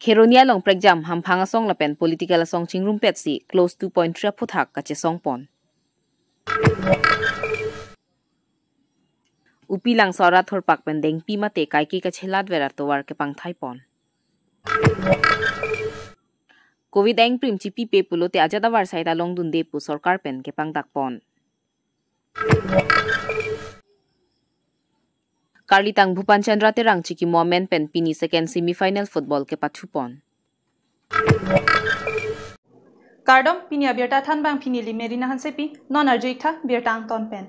Kheronia long pregjam hamphang asong lapen political asong chingrum pet si close 2.3 phuthak kache song pon. Upi lang sora thor pak pen deng pi mate kai ki kache lat vera towar ke pang thai pon. Covid eng prim chipi pe pulo te ajadawar saida long dun de pu sarkar pen ke pang dak pon. Karlitang Bhupan Chandra Terang chiki momen pen pini second semifinal football ke pathupon. Kardom pinia berta thanbang phinili merina hansepi non arjuikha berta angton pen.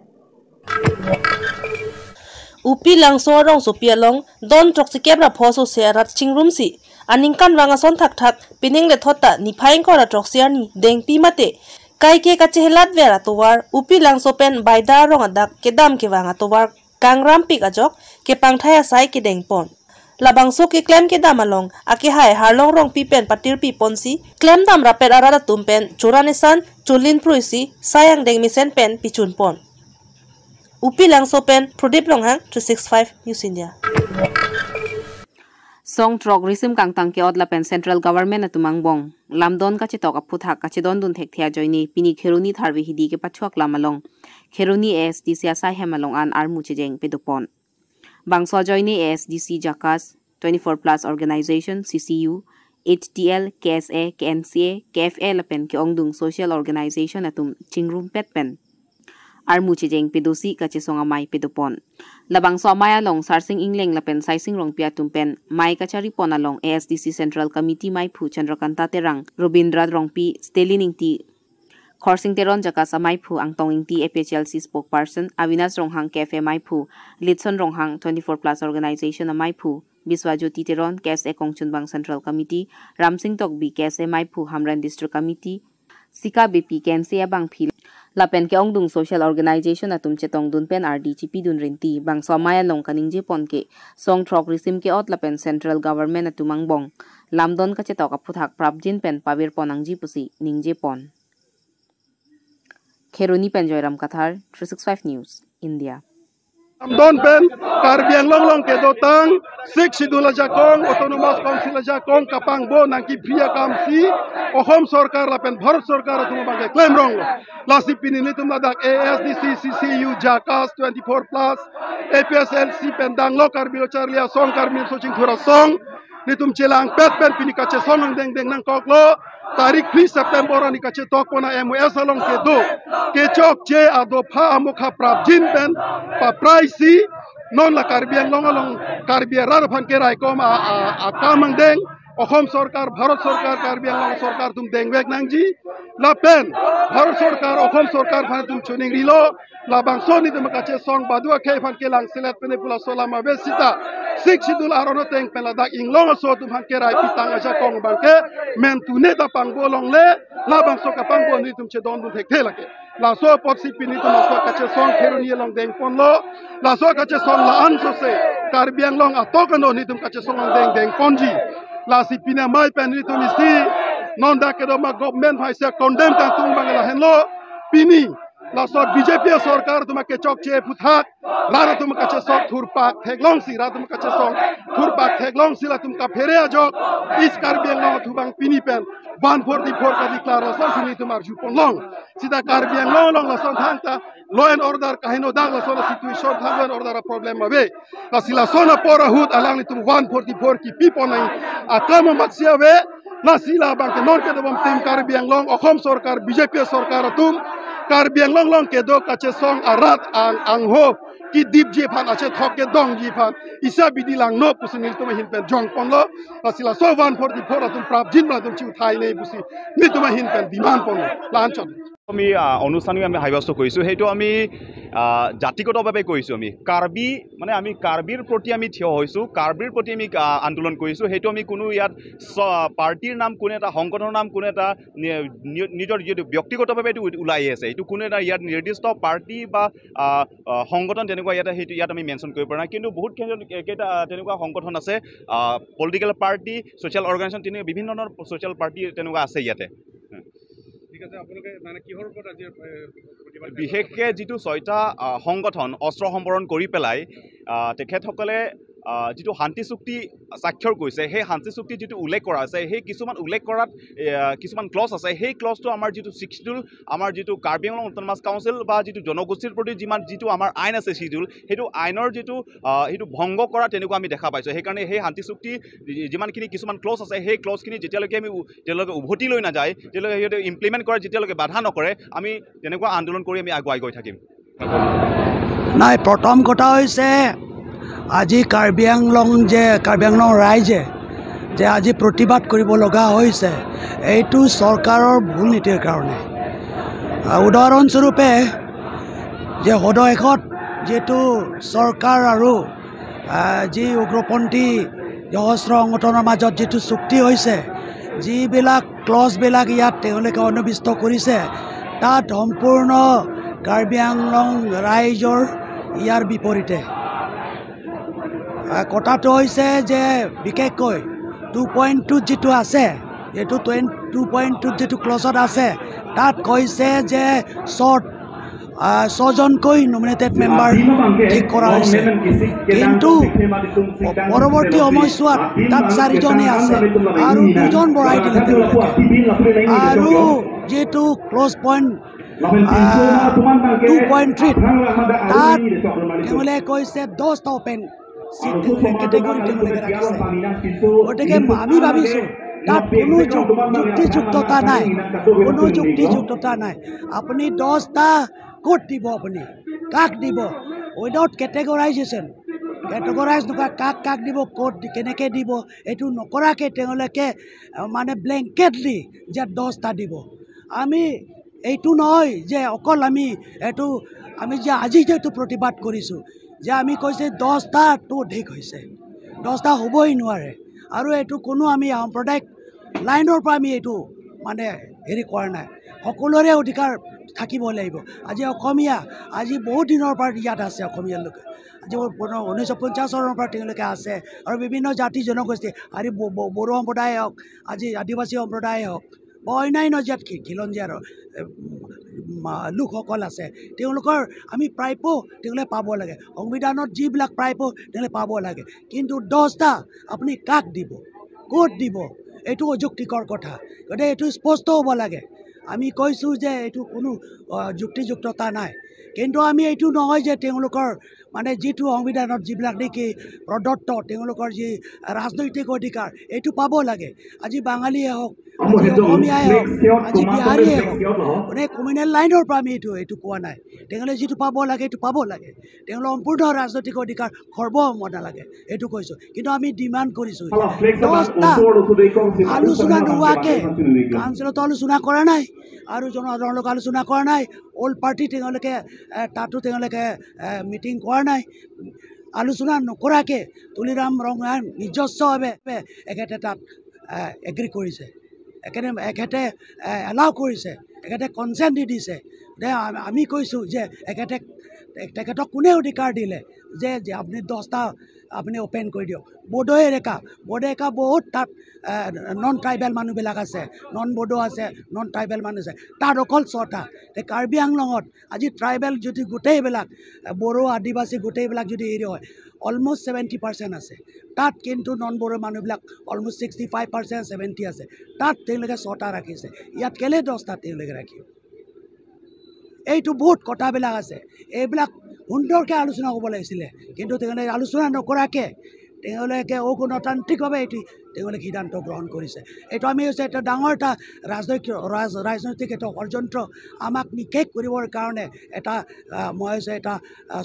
Upi lang so rong so pialong don trok si kebra phoso se rat chingrum si aningkan wanga son thak thak pining le thota ni phaing kora trok siani deng pi mate kai ke kache helat vera towar upi lang so pen baida rong adak ke dam ke wanga towar kangram pik ajok ke pangthaya sai ke deng pon labang so ke klem ke damalong ake hai harlong rong pi pen patir pi ponsi klem dam rapet arada tumpen choranisan cholin pruisi sayang deng misen pen pichun pon. Upi lang sopen Pradip Longhang 365 News India. Song trok risim kang tang ke odla pen central government atumang bong lamdon kache tok aphu thak kache don dun thek thia joini pini kheroni tharwi hidi ke pachuak lamalong kheroni ASDC asai hemalong an armu chejeng pedupon bangso joini ASDC jakas 24 plus organization CCU HTL KSA KNCA KFA lapen ke ongdung social organization atum chingrum pet pen armu chejeng pedosi kache songa mai pedopon labang so maya long sarsing ingleng lapen saising rong pia tumpen mai kachari ponalong ASDC Central Committee mai phu Chandrakanta Terang Robindra Rongpi Stelining ti Khorsing Teron jaka samai phu angtong ingti APHLC spokesperson Avinash Ronghang Cafe mai phu Litson Ronghang 24 plus organization mai phu Biswajyoti Teron KSA Kongchunbang Central Committee Ramsing Tokbi KSA mai phu Hamran District Committee Sika BP KNC abang phil lapen ke ongdung social organization atum chetong dun pen RDGP dun rinti bang somaya long kaning je pon ke song throk risim ke ot lapen central government atumang bong lamdon ka chetok aphuthak prabjin pen pabir ponang ji pusi ningje pon. Kheroni pen Joyram Kathar 365 News India. Don pen Karbi Anglong long ke dotang six schedule jakong autonomous council jakong kapang bo nangki phia kamsi Ahom Sarkar lapen Bharat Sarkar tum bangke claim rong lasi pini ni tum ladak ASDC CCU Jakas 24 plus APSLC pen danglo Karbi Charlia song Karbi soching thura song ni tum chelang pet pen pini kache song deng deng nang koklo tarik 3 September ani kache tok pona MOS along ke do ke chok che ado pha amokha prabjin pen pa praisi non la Karbi Anglong along Karbi rar phan ke rai kom a kamang deng Ahom Sarkar Bharat Sarkar Karbi Anglong Sarkar tum dengwek nangji la pen Bharat Sarkar Ahom Sarkar phan tum chuning rilo la bangso ni tum kache song badua khe phan ke lang selet pene pula solama besita six schedule arono teng pen la dak inglong so tum phan ke rai pitang aja kong bangke men tune ta pangbo long le la bangso ka pangbo ni tum che don dun thek lake la so pot si pini tum so kache song kheroni long deng pon lo la so kache song la an so se Karbi Anglong atokano ni tum kache song deng deng ponji la si pina mai pen ni tum isi non da ke do ma government bhai se condemn ta tum bangla henlo pini la so BJP Sarkar তোমাকে চক চেয়ে ফুথাক রারা তোমার কাছে সব থুর পাক থেগলং সি রা তোমার কাছে সব থুর পাক থেগলং সিলা তুমকা ফেরে আজক ইস কার্বি আংলং থুবাং পিনি PAN 144 ka declaration sini tumar jupon long sida Karbi Anglong long la son thangta law and order kahino dag la son situation thang law and order problem mabe la sila sona pora hut alang ni tum 144 ki pipo nai akama matsia we la sila bang ke non ke debom tim Karbi Anglong Ahom Sarkar BJP Sarkar tum Karbi Anglong long ke do kache song arat ang angho ki dip je phan ache thok ke dong ji phan isa bidi lang no pusinil tuma hin pen jong pon lo la sila so 144 atum prap jin la tum chiu thai nei pusi ni tuma hin pen demand pon lan chon আমি অনুষ্ঠানিক আমি সাব্যস্ত কৰিছোঁ সেইটো আমি জাতিগতভাৱে কৰিছোঁ আমি কাৰ্বি মানে আমি কাৰ্বিৰ প্ৰতি আমি থিয় হৈছোঁ কাৰ্বিৰ প্ৰতি আমি আন্দোলন কৰিছোঁ সেইটো আমি কোনো ইয়াত পাৰ্টিৰ নাম কোনো এটা সংগঠনৰ নাম কোনো এটা নিজৰ যিটো ব্যক্তিগতভাৱে এইটো ওলাই আছে এইটো কোনো এটা ইয়াত নিৰ্দিষ্ট পাৰ্টি বা সংগঠন তেনেকুৱা ইয়াত সেইটো ইয়াত আমি মেনশ্যন কৰিব পৰা নাই কিন্তু বহুত কেইটা তেনেকুৱা সংগঠন আছে পলিটিকেল পাৰ্টি ছ'চিয়েল অৰ্গেনাইজেশ্যন তেনেকুৱা বিভিন্ন ধৰণৰ ছ'চিয়েল পাৰ্টি তেনেকুৱা আছে ইয়াতে বিশেষকৈ যিটো ছয়টা সংগঠন অস্ত্ৰ সম্বৰণ কৰি পেলাই তেখেতসকলে যিটো শান্তি চুক্তি স্বাক্ষৰ কৰিছে, সেই শান্তি চুক্তি যিটো উল্লেখ কৰা আছে, সেই কিছুমান উল্লেখ কৰাত কিছুমান ক্লজ আছে। সেই ক্লজটো আমাৰ যিটো ছিক্স শিডিউল, আমাৰ যিটো কাৰ্বি আংলং অট'নমাছ কাউন্সিল বা যিটো জনগোষ্ঠীৰ প্ৰতি যিমান যিটো আমাৰ আইন আছে শিডিউল, সেইটো আইনৰ যিটো সেইটো ভংগ কৰা তেনেকুৱা আমি দেখা পাইছোঁ। সেইকাৰণে সেই শান্তি চুক্তি যিমানখিনি কিছুমান ক্লজ আছে, সেই ক্লজখিনি যেতিয়ালৈকে আমি তেওঁলোকে উভতি লৈ নাযায়, তেতিয়ালৈকে সিহঁতে ইমপ্লিমেণ্ট কৰা যেতিয়ালৈকে বাধা নকৰে, আমি তেনেকুৱা আন্দোলন কৰি আমি আগুৱাই গৈ থাকিম। নাই, প্ৰথম কথা হৈছে আজি কাৰ্বি আংলং যে কাৰ্বি আংলং ৰাইজে যে আজি প্ৰতিবাদ কৰিব লগা হৈছে, এইটো চৰকাৰৰ ভুল নীতিৰ কাৰণে। উদাহৰণস্বৰূপে যে সদশেষত যিটো চৰকাৰ আৰু যি উগ্ৰপন্থী সশস্ত্ৰ সংগঠনৰ মাজত যিটো চুক্তি হৈছে, যিবিলাক ক্লজবিলাক ইয়াত তেওঁলোকে সন্নিৱিষ্ট কৰিছে, তাত সম্পূৰ্ণ কাৰ্বি আংলং ৰাইজৰ ইয়াৰ বিপৰীতে। কথাটো হৈছে যে বিশেষকৈ 2.2ত যিটো আছে, এইটো 2.2ত যিটো ক্লজত আছে, তাত কৈছে যে ছজনকৈ নমিনেটেড মেম্বাৰ ঠিক কৰা হৈছে, কিন্তু পৰৱৰ্তী সময়ছোৱাত তাত 4জনেই আছে আৰু 2জন বঢ়াই দিলে তেওঁলোকে। আৰু যিটো ক্লজ পইণ্ট 2.3ত তাত তেওঁলোকে কৈছে 10টা অপেন চিট কেটেগৰী তেওঁলোকে ৰাখিছে। গতিকে আমি ভাবিছোঁ তাত কোনো যুক্তিযুক্ততা নাই, কোনো যুক্তিযুক্ততা নাই। আপুনি 10টা ক'ত দিব, আপুনি কাক দিব, উইদাউট কেটেগৰাইজেশ্যন, কেটেগৰাইজ নকৰা কাক কাক দিব, ক'ত কেনেকৈ দিব, এইটো নকৰাকৈ তেওঁলোকে মানে ব্লেংকেটলি যে 10টা দিব। আমি এইটো নহয় যে অকল আমি এইটো আমি যে আজি যে এইটো প্ৰতিবাদ কৰিছোঁ যে আমি কৈছে 10টাটো অধিক হৈছে, 10টা হ'বই নোৱাৰে। আৰু এইটো কোনো আমি সাম্প্ৰদায়িক লাইনৰ পৰা আমি এইটো মানে হেৰি কৰা নাই, সকলোৰে অধিকাৰ থাকিব লাগিব। আজি অসমীয়া আজি বহুত দিনৰ পৰা ইয়াত আছে, অসমীয়া লোকে আজি 1950 চনৰ পৰা তেওঁলোকে আছে, আৰু বিভিন্ন জাতি জনগোষ্ঠী, আজি বড়ো সম্প্ৰদায়ে হওক, আজি আদিবাসী সম্প্ৰদায়ে হওক বা অন্যান্য ইয়াত খিলঞ্জীয়াৰ লোকসকল আছে, তেওঁলোকৰ আমি প্ৰাপ্য তেওঁলোকে পাব লাগে, সংবিধানত যিবিলাক প্ৰাপ্য তেওঁলোকে পাব লাগে। কিন্তু 10টা আপুনি কাক দিব, ক'ত দিব, এইটো অযুক্তিকৰ কথা। গতিকে এইটো স্পষ্ট হ'ব লাগে। আমি কৈছোঁ যে এইটো কোনো যুক্তিযুক্ততা নাই। কিন্তু আমি এইটো নহয় যে তেওঁলোকৰ মানে যিটো সংবিধানত যিবিলাক নেকি প্ৰদত্ত তেওঁলোকৰ যি ৰাজনৈতিক অধিকাৰ এইটো পাব লাগে। আজি বাঙালীয়ে হওক, আজি অসমীয়াই হওক, আজি বিহাৰীয়ে হওক, মানে কমিউনেল লাইনৰ পৰা আমি এইটো কোৱা নাই। তেওঁলোকে যিটো পাব লাগে এইটো পাব লাগে, তেওঁলোকৰ সম্পূৰ্ণ ৰাজনৈতিক অধিকাৰ খৰ্ব হ'ব নালাগে, এইটো কৈছোঁ। কিন্তু আমি ডিমাণ্ড কৰিছোঁ 10টা আলোচনা নোহোৱাকৈ, কাউন্সিলতো আলোচনা কৰা নাই আৰু জনসাধাৰণৰ লগত আলোচনা কৰা নাই, অল পাৰ্টি তেওঁলোকে তাতো তেওঁলোকে মিটিং কৰা নাই, আলোচনা নকৰাকৈ তুলিৰাম ৰংহাং নিজস্বভাৱে এখেতে তাত এগ্ৰি কৰিছে, এখেতে এলাউ কৰিছে, এখেতে কনচেণ্ট দি দিছে। আমি কৈছোঁ যে তেখেতক কোনে অধিকাৰ দিলে যে আপুনি 10টা আপুনি অ'পেন কৰি দিয়ক। বড়ো এলেকা বহুত তাত নন ট্ৰাইবেল মানুহবিলাক আছে, নন বড়ো আছে, নন ট্ৰাইবেল মানুহ আছে, তাত অকল 6টা। কাৰ্বি আংলঙত আজি ট্ৰাইবেল যদি গোটেইবিলাক বড়ো আদিবাসী গোটেইবিলাক যদি হেৰি হয়, অলমষ্ট 70% আছে তাত, কিন্তু নন বড়ো মানুহবিলাক অলমষ্ট 65% 70 আছে, তাত তেওঁলোকে 6টা ৰাখিছে, ইয়াত কেলৈ 10টা তেওঁলোকে ৰাখিব? এইটো বহুত কথাবিলাক আছে, এইবিলাক সুন্দৰকৈ আলোচনা হ'ব লাগিছিলে, কিন্তু তেওঁলোকে আলোচনা নকৰাকৈ তেওঁলোকে অগণতান্ত্ৰিকভাৱে এইটো তেওঁলোকে সিদ্ধান্ত গ্ৰহণ কৰিছে। এইটো আমি হৈছে এটা ডাঙৰ এটা ৰাজনৈতিক এটা ষড়যন্ত্ৰ, আমাক নিশেষ কৰিবৰ কাৰণে এটা মই হৈছে এটা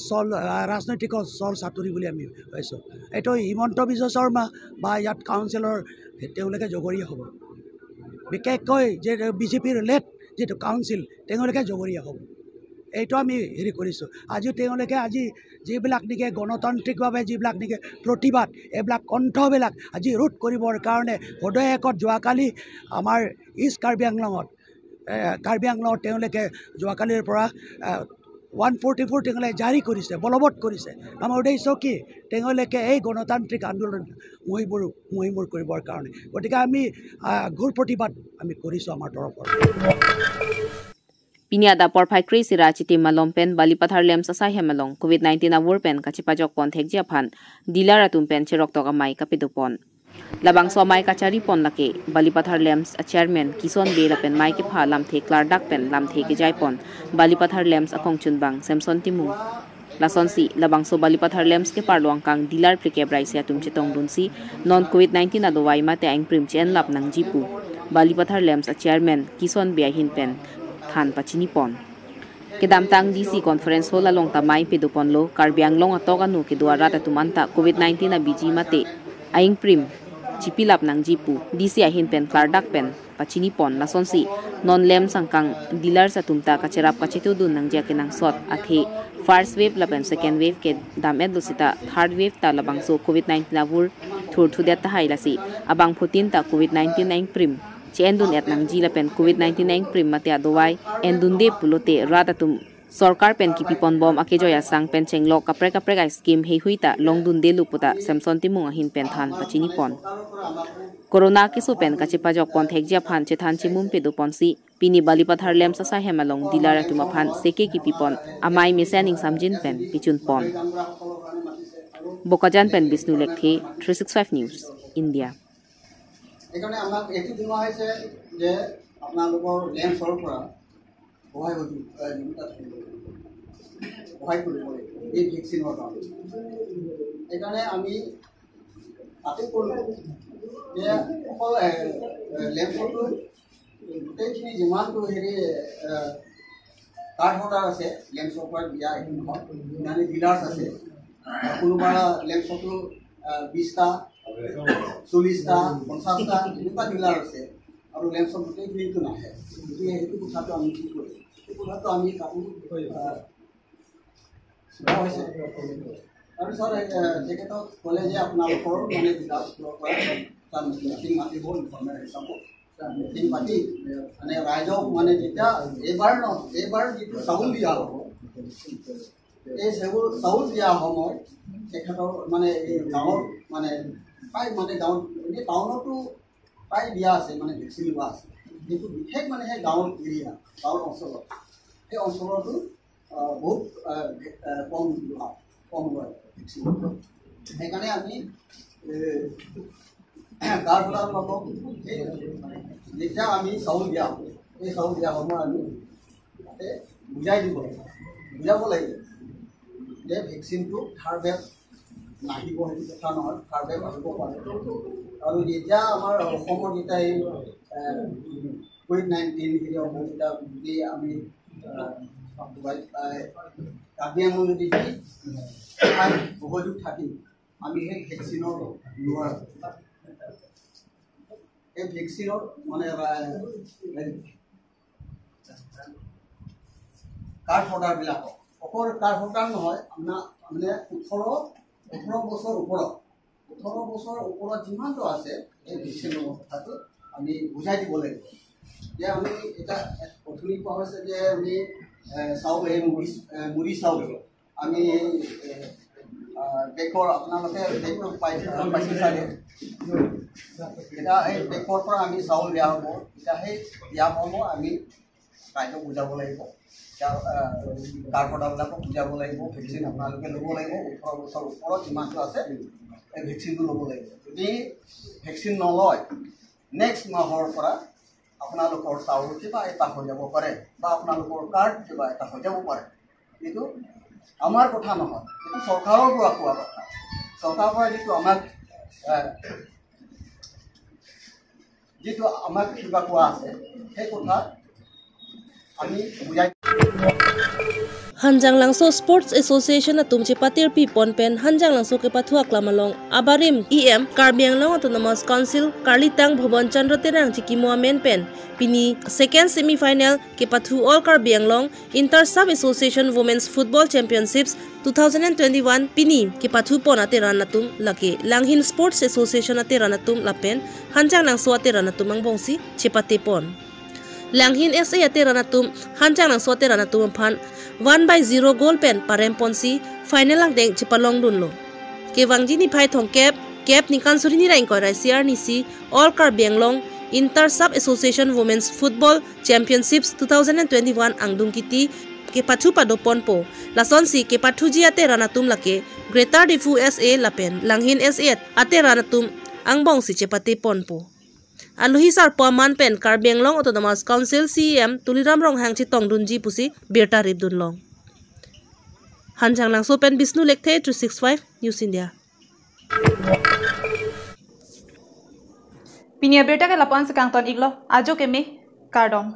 চল ৰাজনৈতিক চল চাতুৰি বুলি আমি ভাবিছোঁ। এইটো হিমন্ত বিশ্ব শৰ্মা বা ইয়াত কাউন্সিলৰ তেওঁলোকে জগৰীয়া হ'ব, বিশেষকৈ যে বিজেপিৰ লেড যিটো কাউন্সিল তেওঁলোকে জগৰীয়া হ'ব, এইটো আমি হেৰি কৰিছোঁ। আজি তেওঁলোকে আজি যিবিলাক নেকি গণতান্ত্ৰিকভাৱে যিবিলাক নেকি প্ৰতিবাদ, এইবিলাক কণ্ঠবিলাক আজি ৰোধ কৰিবৰ কাৰণে সদয়কত যোৱাকালি আমাৰ ইষ্ট কাৰ্বি আংলঙত তেওঁলোকে যোৱাকালিৰ পৰা 144 তেওঁলোকে জাৰি কৰিছে, বলবৎ কৰিছে। আমাৰ উদ্দেশ্য কি, তেওঁলোকে এই গণতান্ত্ৰিক আন্দোলন মহিমূৰ কৰিবৰ কাৰণে। গতিকে আমি ঘোৰ প্ৰতিবাদ আমি কৰিছোঁ আমাৰ তৰফৰ পৰা। Pinia da por phai kri sira chiti malom pen Balipathar lems asai hemalong COVID-19 awur pen kachipajok pon thekjia phan dealer atum pen cherok tok amai kapidupon labang so mai kachari pon lake Balipathar lems a chairman Kison be lapen mai ke pha lam the klar dak pen lam the ke jai pon Balipathar lems akong chunbang Samson Timu lason si labang so Balipathar lems ke parluang kang dealer prike brai sia tum chetong dun si non COVID-19 adowai ma te ang prim chen lap nang jipu Balipathar lems a chairman Kison be hin pen than pachini pon kedam tang DC conference hall along tamai pidupon lo Karbi Anglong atok anu ke duara ta tumanta COVID-19 a biji mate aing prim chipilap nang jipu DC ahin pen klardak pen pachini pon lason si non lem sangkang dealer sa tumta kacherap kachetu dun nang ja kenang sot athe first wave lapen second wave ke damed lusita third wave ta labang so COVID-19 avur thur thudet ta hailasi abang phutin ta COVID-19 aing prim chendun et nang ji lapen COVID-19 aing prim mate adowai endun de pulote ratatum sarkar pen kipipon bom ake joya sang pen chenglok kapre kapre ga scheme hei huita longdun de luputa Samson Timung ahin pen than pachini pon corona ke so pen kachipajok pon thekjia phan chethan chimum pe do pon si pini Balipathar lems asa hemalong dilar atuma phan seke kipipon amai mesaning samjin pen pichun pon Bokajan pen Bishnu Lekthe 365 News India. এইকাৰণে আমাক এইটো জনোৱা হৈছে যে আপোনালোকৰ লেম্পছৰ পৰা সহায় সহায় কৰিব লাগিব এই ভেকচিনৰ কাৰণে। সেইকাৰণে আমি তাতে ক'লোঁ যে অকল লেম্পছতো গোটেইখিনি যিমানটো হেৰি কাৰ্ড হোল্ডাৰ আছে লেম্পছৰ পৰা দিয়া এইটো নহয়, যিমানে ডিলাৰ্ছ আছে কোনোবা লেম্পছতো 20টা 40টা 50টা এনেকুৱা ডিলাৰ আছে আৰু লেম্পছত গোটেইখিনিতো নাহে। গতিকে সেইটো কথাটো আমি কি কৰিম, সেই কথাটো আমি কাকো হৈছে। তাৰপিছত তেখেতক ক'লে যে আপোনালোকৰ মানে ডিলাৰ্ছবোৰৰ পৰা এটা মিটিং মাতিব, ইনফৰ্মেল হিচাপত মিটিং পাতি মানে ৰাইজক মানে যেতিয়া এইবাৰ ন এইবাৰ যিটো চাউল দিয়া হ'ব এই চাউল দিয়া সময়ত তেখেতৰ মানে এই গাঁৱৰ মানে প্ৰায় মানে গাঁৱত এনেই টাউনতো প্ৰায় দিয়া আছে মানে ভেকচিন লোৱা আছে, কিন্তু বিশেষ মানে সেই গাঁৱৰ এৰিয়া গাঁৱৰ অঞ্চলত সেই অঞ্চলতো বহুত কম লোৱা কম লয় ভেকচিন। সেইকাৰণে আমি গাঁৱৰ ফালৰ সেই যেতিয়া আমি চাউল দিয়া হ'ব এই চাউল দিয়া সময়ত আমি তাতে বুজাই দিব লাগিব, বুজাব লাগিব যে ভেকচিনটো থাৰ্ড ৱেভ নাহিব সেইটো কথা নহয়, থাৰ্ড ৱেভ আহিব পাৰে। আৰু যেতিয়া আমাৰ অসমত যেতিয়া এই COVID-19 হেৰি অসুবিধা যদি আমি কাৰ্বি আংলং যদি সহযোগ থাকি আমি সেই ভেকচিনৰ লোৱাৰ এই ভেকচিনৰ মানে কাৰ্ড হোল্ডাৰবিলাকক অকল কাৰ্ড হোল্ডাৰ নহয় আপোনাৰ মানে 18 বছৰ ওপৰত 18 বছৰ ওপৰত যিমানটো আছে এই ভেকচিনৰ কথাটো আমি বুজাই দিব লাগিব। যে আমি এটা অথনি কোৱা হৈছে যে আমি চাউল এই মুড়ি চাউল আমি এই বেকৰ আপোনালোকে বেকটো পাইছে চাগে, এতিয়া এই বেকৰ পৰা আমি চাউল দিয়া হ'ব। এতিয়া সেই দিয়া সময় আমি ৰাইজক বুজাব লাগিব, কাৰ্ড হোল্ডাৰবিলাকক বুজাব লাগিব ভেকচিন আপোনালোকে ল'ব লাগিব, 18 বছৰ ওপৰত যিমানটো আছে এই ভেকচিনটো ল'ব লাগিব। যদি ভেকচিন নলয় নেক্সট মাহৰ পৰা আপোনালোকৰ চাউল কিবা এটা হৈ যাব পাৰে বা আপোনালোকৰ কাৰ্ড কিবা এটা হৈ যাব পাৰে। এইটো আমাৰ কথা নহয়, এইটো চৰকাৰৰ পৰা কোৱা কথা। চৰকাৰৰ পৰা যিটো আমাক কিবা কোৱা আছে সেই কথা আমি বুজাই। Hanjang Langso Sports Association atum che patir pi pon pen Hanjang Langso ke pathuak lamalong abarim EM Karbi Anglong Autonomous Council Karlitang Bhaban Chandra Terang chikimua men pen pini second semi final ke pathu All Karbi Anglong Inter Sub Association Women's Football Championships 2021 pini ke pathu pon ate ranatum lake Langhin Sports Association ate ranatum lapen Hanjang Langso ate ranatum angbongsi chepate pon Langhin SA ate ranatum Hanjang Langso ate ranatum phan 1-0 goal pen parem ponsi final ang deng chipalong dunlo ke wangji ni phai thong kep kep ni kansuri ni raing korai CR ni si All Karbi Anglong Inter Sub Association Women's Football Championships 2021 angdung kiti ke pathu pado ponpo lason si ke pathu ji ate ranatum lake Greater Difu SA lapen Langhin SA ate ranatum angbong si chepate ponpo aluhi sar paman pen Karbi Anglong Autonomous Council CM Tuliram Ronghang chi tongdun ji pusi berta ribdun long Hanjang Langso pen Bishnu Lekthe 365 News India. Pinia berta ke lapan sekang ton iglo ajo ke me kardom.